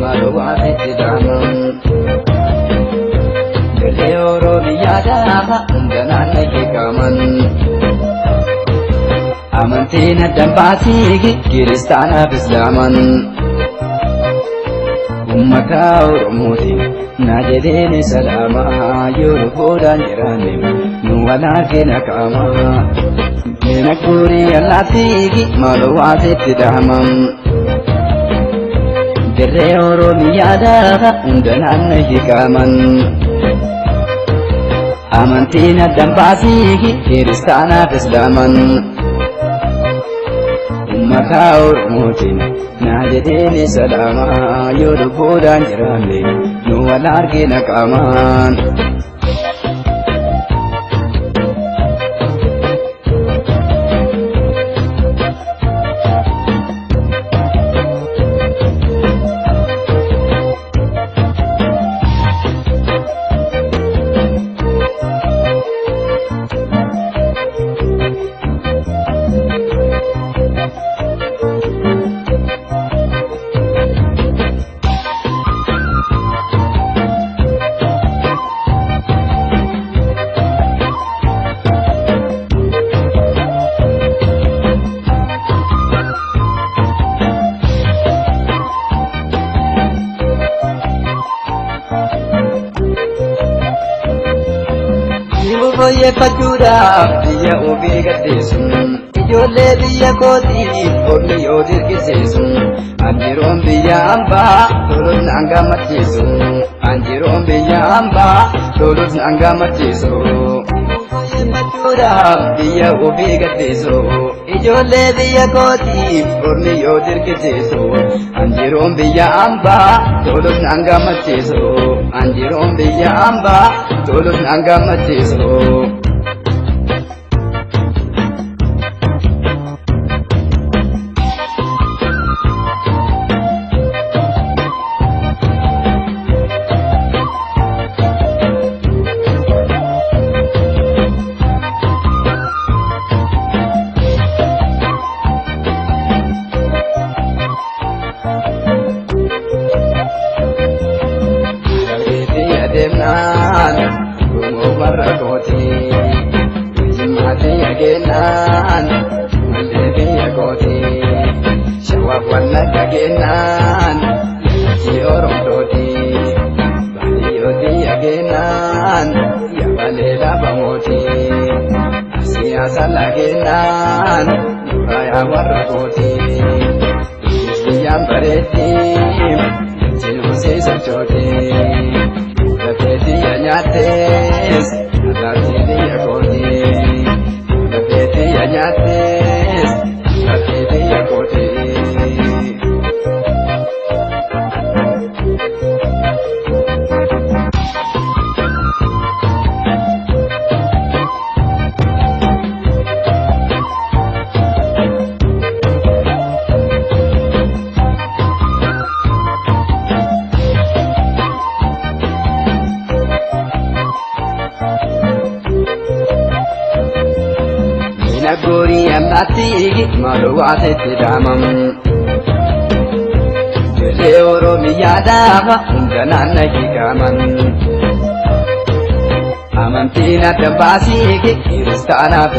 maaloo waasitti daamam. Dirree Oromiyaadhaa hunda naanna hiikaman. Amantiin addan baasii kiristaanaaf islaaman. Uummata Oromooti na jedheeni salaamaa yoo lubbuudhaan jiraanne nu walaakina qaamaa. Mina guurii allaattii maaloo waasitti daamam. Dirree Oromiyaadhaa hunda naanna hiikaman. Amantiin addan baasii kiristaanaaf islaaman. Uummata Oromootiin na jedheeni salaamaa yoo lubbuudhaan jiraanne nu wal argina qaamaan. Fooyyeffachuudhaaf biyya ofii gaddeessu. Ijoollee biyya kootiif ormi yoo dirqisiisu. Anjiroon biyya hambaa tolus naan gammachiisu. Anjiroon biyya hambaa tolus naan gammachiisu. Fooyyeffachuudhaaf biyya ofii gaddeessu. Ijoollee biyya kootiif ormi yoo dirqisiisu. Anjiroon biyya hambaa tolus naan gammachiisu. Anjiroon biyya hambaa tolus naan gammachiisu. Deemnaan gumuu warra kooti jimmaatti yageennaan mallee biyya kooti shawaaf wallagga geennaan leenji oromtooti baadiyyooti yageennaan yabalee lafa mooti siyaasa lageennaan nuraayaa warra kooti biyyaan bareetti jechuun sochooti. Lafeetii nyaattees allaattii kooti. Lafeetii nyaattees allaattii kooti. Mina goorii allaattii maaloo waasitti daamam. Dirree Oromiyaadhaa hunda naanna hiikaman. Amantiin adda baasii kiristaanaaf.